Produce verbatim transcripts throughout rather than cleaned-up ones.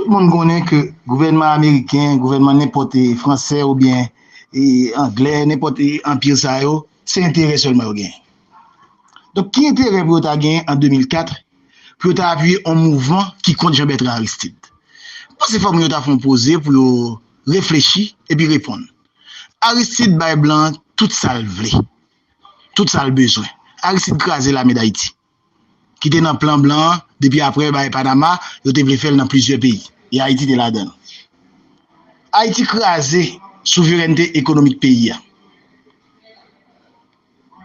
Tout moun konnen ke gouvènman ameriken, gouvènman nenpòt, e, fransè oubyen, e, anglè, nenpòt, e, anpi sa yo, se enterè sèlman yo genyen. Donk, ki enterè pou yo ta genyen an de mil kat pou yo ta apiye yon mouvman ki kont Jean Bertrand Aristide? M panse fò moun yo ta fè yon poze pou yo reflechi epi reponn. Aristide bay blan an tout sa l vle, tout sa l bezwen. Aristide kraze lame Dayiti, ki te nan plan blan an depi apre bagay Panama, yo te vle fè l nan plizyè peyi, e Ayiti te ladan l. Ayiti kraze souverènte ekonomik peyi a.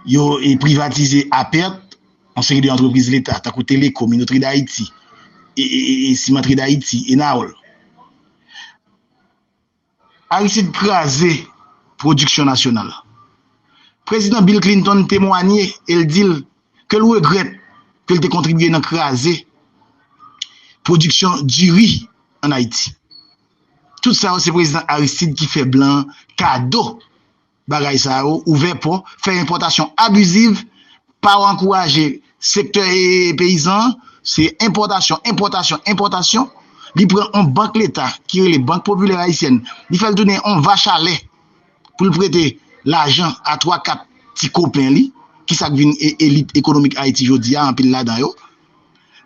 Yo, e, privatize a pèt yon seri de antrepriz leta, tankou Telecom, Minoterie d'Haïti, e, e, e, e Cimenterie d'Haïti, Enaol. Aristide kraze pwodiksyon nasyonal. Prezidan Bill Clinton temwanye e l di l ke l regrèt ke l te kontribye nan kraze pwodiksyon diri ann Ayiti. Tout sa yo, se prezidan Aristide ki fè blan an kado bagay sa yo, ouvè pò, fè enpòtasyon abiziv, pa ankouraje sektè, e, peyizan an, se enpòtasyon, enpòtasyon, enpòtasyon. Li pran yon bank leta ki rele Bank Popilè Ayisyèn, li fè l tounen yon vach a lè pou l prete lajan a twa kat ti kopen li, ki sa k vin, e, elit ekonomik Ayiti jodi a, anpil ladan yo.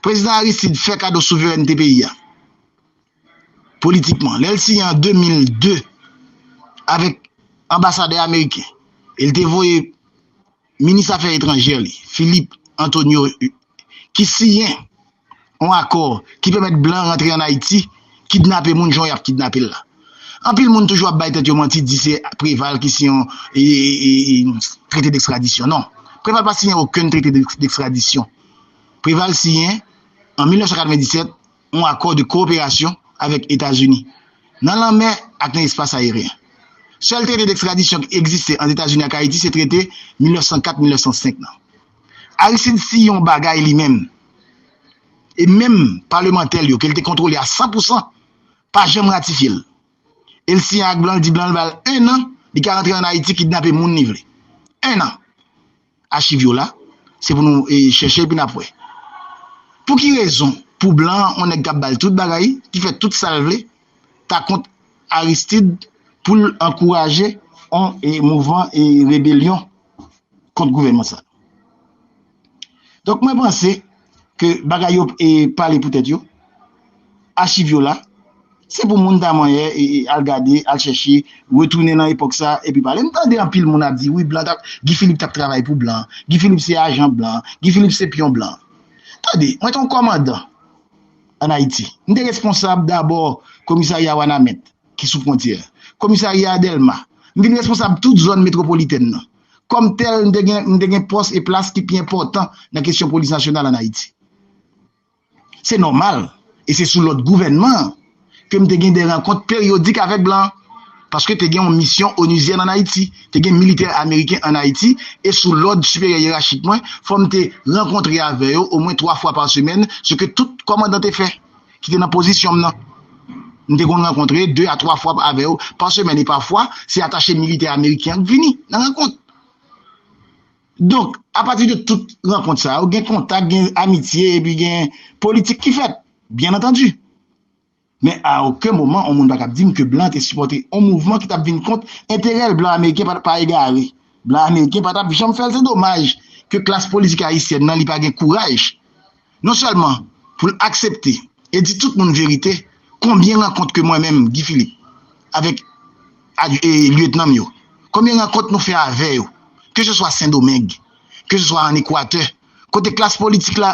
Prezidan Aristide fè kado souverènte peyi a politikman. Lè l siyen an de mil de avèk anbasadè ameriken, e l te voye minis afè etranjè li, Philip Antonio, ki siyen yon akò ki pèmèt blan rantre ann Ayiti, kidnape moun jan y ap kidnape l la. Anpil moun toujou ap bay tèt yo manti, di se Preval ki siyen yon, e, e, e, e, trete dekstradisyon. Non. Preval pa siyen okenn trete dekstradisyon. Preval siyen, an mil nèf san katrevenndisèt, yon akò de kowoperasyon avèk Etazini nan lanmè ak nan espas ayeryen. Sèl trete dekstradisyon ki egziste ant Etazini ak Ayiti se trete mil nèf san kat, mil nèf san senk nan. Aristide siyen yon bagay li menm. E menm palemantè l yo, ke l te kontwole a san pou san, pa janm ratifye l. E l siyen ak blan, l di blan l ba l en an, li ka rantre ann Ayiti kidnape moun li vle. En an. Achiv yo la, se pou nou, e, chèche epi n ap wè. Pou ki rezon, pou blan an, yon nèg k ap ba l tout bagay, ki fè tout sa l vle, ta kont Aristide pou l ankouraje yon, e, mouvman, e, rebelyon kont gouvènman sa? Donk, mwen panse ke bagay yo, e, pale pou tèt yo, achiv yo la, se pou moun ta manyè, e, e, al gade, al chèche, retounen nan epòk sa, epi pale. M tande anpil moun ap di, wi, blan t ap, Guy Philippe t ap travay pou blan, Guy Philippe se ajan blan, Guy Philippe se pyon blan. Tande, mwen te yon kòmandan ann Ayiti. M te responsab dabò komisarya Wanament, ki sou fwontyè, komisarya Dèlma. M vin responsab tout zòn metwopolitèn nan. Kòm tèl, m te gen, m te gen pòs e plas ki pi enpòtan nan kesyon polis nasyonal ann Ayiti. Se nòmal, e se sou lòd gouvènman an ke m te gen de rankont peryodik avèk blan an, paske te gen yon misyon onuzyèn ann Ayiti, te gen militè ameriken ann Ayiti, e sou lòd siperyè yerachik mwen, fò m te rankontre avè yo omwen twa fwa pa semèn, se ke tout kòmandan te fè, ki te nan pozisyon m nan. M te konn rankontre de a twa fwa avè yo pa semèn, e pafwa, se atache militè ameriken an k vini nan rankont. Donk, apati de tout rankont sa yo, gen kontak, gen amitye, epi gen politik ki fèt, byen antandi. Men a okenn moman, yon moun pa kab di m ke blan te sipòte yon mouvman ki t ap vin kont enterè l. Blan ameriken pa, pa egare. Blan ameriken pa t ap janm fè l. Se domaj ke klas politik ayisyèn nan, li pa gen kouraj, non sèlman pou l aksepte e di tout moun verite, konbyen rankont ke mwen menm, Guy Philippe, avèk ad-, e, lyetnan m yo, konbyen rankont nou fè avè yo, ke se swa Sendomeng, ke se swa ann Ekwatè, kote klas politik la,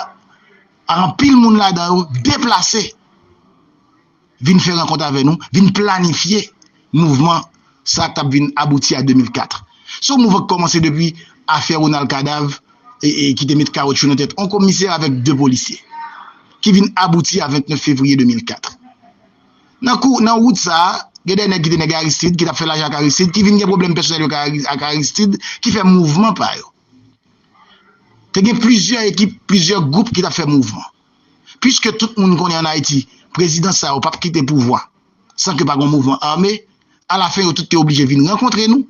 anpil moun ladan yo deplase, vin fè rankont avè nou, vin planifye mouvman sa k t ap vin abouti a de mil kat. Se yon mouvman ki kòmanse depi afè Ronald Cadav, e, e, ki te met kawotchou nan tèt yon komisè avèk de polisye, ki vin abouti a vennèf fevriye de mil kat. Nan kou, nan wout sa a, gen de nèg ki te nèg Aristide, ki t ap fè lajan ak Aristide, ki vin gen pwoblèm pèsonèl yo ak Ari-, ak Aristide, ki fè mouvman pa yo. Te gen plizyè ekip, plizyè gwoup ki t ap fè mouvman. Piske tout moun konnen ann Ayiti, prezidan sa yo p ap kite pouvwa san ke pa gen mouvman ame, alafen yo tout te oblije vin rankontre nou,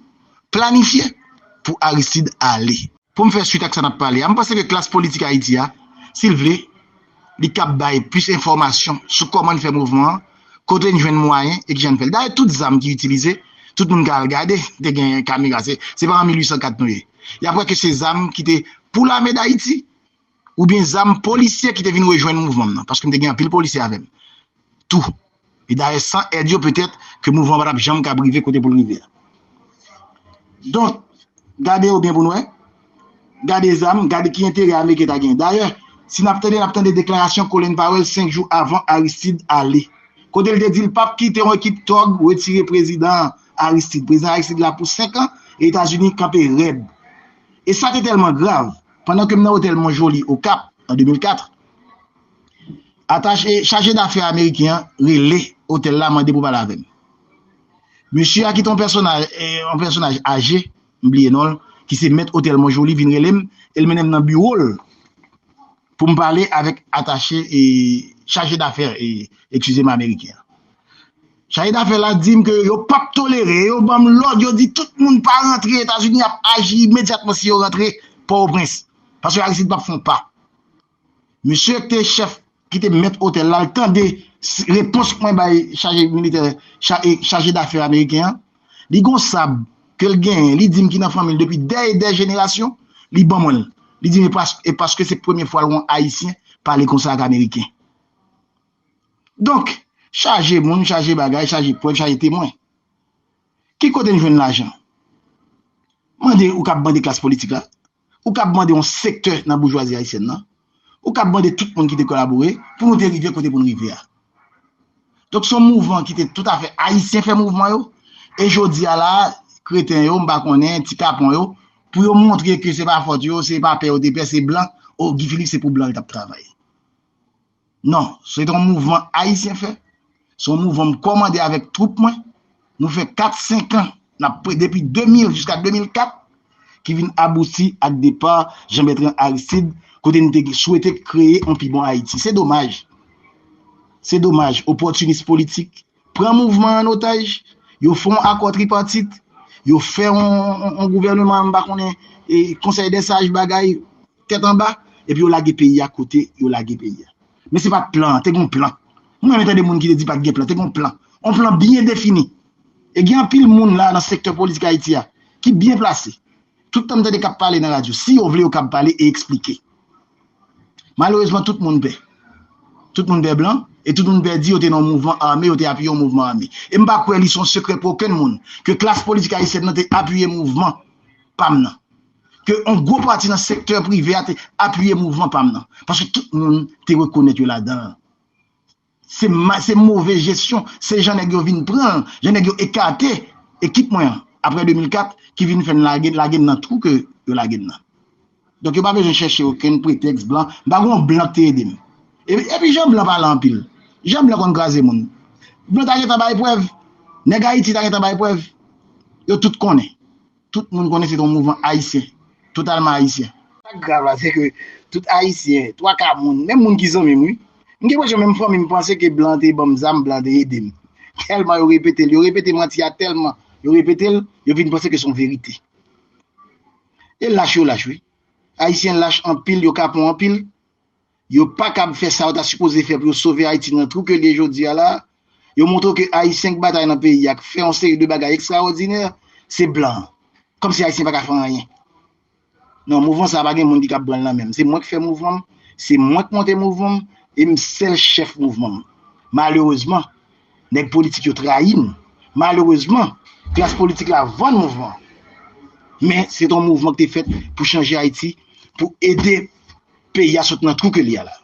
planifye pou Aristide ale. Pou m fè swit ak sa n ap pale a, m panse ke klas politik Ayiti a, si l vle, li kab bay plis enfòmasyon sou kòman l fè mouvman an, Kote n jwenn mwayen e kijan n fè l? Dayè, tout zam ki itilize, tout moun ka al gade, te gen kamera, se, se pa an mil uit san kat nou ye. Y ap wè ke se zam ki te pou lame Dayiti, oubyen zam polisye ki te vin rejwenn mouvman m nan, paske m te gen anpil polisye avè m. Tou. E dayè, san èd yo, petèt ke mouvman an pa t ap janm kab rive kote pou l rive a. Donk, gade yo byen pou n wè. Gade zam, gade ki enterè Ameriken ta gen. Dayè, si n ap tande, n ap tande deklarasyon Colin Powell senk jou avan Aristide ale. Kote l te di l p ap kite yon ekip tòg retire prezidan Aristide. Prezidan Aristide la pou senk an, e Etazini kanpe rèd. E sa te tèlman grav, pandan ke m nan otèl Mont Joli, Okap, an de mil kat, atache, chaje dafè ameriken an rele otèl la, mande pou pale avè m. Mesye a ki te yon pèsonaj, eh, yon pèsonaj aje, m bliye non l, ki se mèt otèl Mont Joli, vin rele m, e l mennen m nan biwo l pou m pale avèk atache, eh, chaje dafè, eh, eskize m, ameriken an. Chaje dafè la di m ke yo p ap tolere, yo ban m lòd, yo di tout moun pa rantre Etazini, y ap aji imedyatman si yo rantre Pòtoprens. Paske Aristide p ap fè yon pa. Mesye ki te chèf, ki te mèt otèl la, l tande s-, repons mwen bay chaje militè, cha-, e, chaje dafè ameriken an. Li gon sab ke l genyen, li di m ki nan fanmi l depi dè e dè jenerasyon, li ban mwen l. Li di m e pas-, e paske se premye fwa l wè yon Ayisyen pale konsa ak Ameriken. Donk, chaje moun, chaje bagay, chaje prèv, chaje temwen. Ki kote n jwenn lajan? Mande, ou kab mande klas politik la, ou kab mande yon sektè nan boujwazi ayisyèn nan, ou kab mande tout moun ki te kolabore pou nou te rive kote pou n rive a. Donk, se yon mouvman ki te toutafè ayisyen fè mouvman yo, e jodi a la, kreten yo, m pa konnen, ti kapon yo, pou yo montre ke se pa fòt yo, se pa pè yo te pè, se blan, o, Guy Philippe se pou blan l t ap travay. Non, se te yon mouvman ayisyen fè. Se yon mouvman m kòmande avèk twoup mwen. Nou fè kat, senk an, n ap pre-, depi de mil jiska de mil kat, ki vin abouti ak depa Jean Bertrand Aristide, kote n te swete kreye yon pi bon Ayiti. Se domaj. Se domaj, opòtinis politik pran mouvman an an otaj, yo fè yon akò tripatit, yo fè yon, yon, yon gouvèneman, m pa konnen, e, konsèy dè saj, bagay, tèt anba, epi yo lage peyi a kote yo lage peyi a. Men se pa t plan, te gon plan. Mwen renmen tande moun ki te di pa t gen plan, te gon plan. Yon plan byen defini. E gen anpil moun la nan sektè politik Ayiti a ki byen plase. Tout tan m tande k ap pale nan radyo, si yo vle, yo kab pale e eksplike. Malerezman, tout moun pè. Tout moun pè blan, e tout moun pè di yo te nan yon mouvman ame, yo te apiye yon mouvman ame. E m pa kwè li se yon sekrè pou okenn moun ke klas politik ayisyèn nan te apiye mouvman pa m nan. Ke yon gwo pati nan sektè prive a te apiye mouvman pa m nan. Paske tout moun te rekonèt yo ladan l. Se ma-, se move jesyon, se jan nèg yo vin pran l, jan nèg yo ekate ekip mwen an, apre de mil kat, ki vin fè n lage, lage n nan twou ke yo lage n nan. Donk, yo pa bezwen chèche okenn pretèks blan. M pa gen yon blan ki te ede m. E, epi jan blan pale anpil. Jan blan konn kraze moun. Blan ta gentan bay prèv. Nèg Ayiti ta gentan bay prèv. Yo tout konnen. Tout moun konnen se te yon mouvman ayisyen, totalman ayisyen. Sa k grav la, se ke tout ayisyen, twa ka moun, menm moun ki zanmi m, wi. M gen enpresyon menm fanmi m panse ke blan te ban m zam, blan te ede m. Tèlman yo repete l, yo repete manti a tèlman, yo repete l, yo vin panse ke se yon verite. E lach yo lach, wi. Ayisyen lach anpil, yo kapon anpil. Yo pa kab fè sa yo ta sipoze fè pou yo sove Ayiti nan twou ke l ye jodi a la. Yo montre w ke Ayisyen k batay nan peyi a, k fè yon seri de bagay ekstraòdinè, se blan an. Kòmsi Ayisyen pa ka fè anyen. Non, mouvman sa a pa gen moun ki kab pran l nan men m. Se mwen k fè mouvman m, se mwen k monte mouvman m, e m sèl chèf mouvman m. Malerezman, nèg politik yo trayi n. Malerezman, klas politik la vann mouvman an. Men, se t on mouvman ki te fèt pou chanje Ayiti, pou ede peyi a sot nan twou ke l ye a la.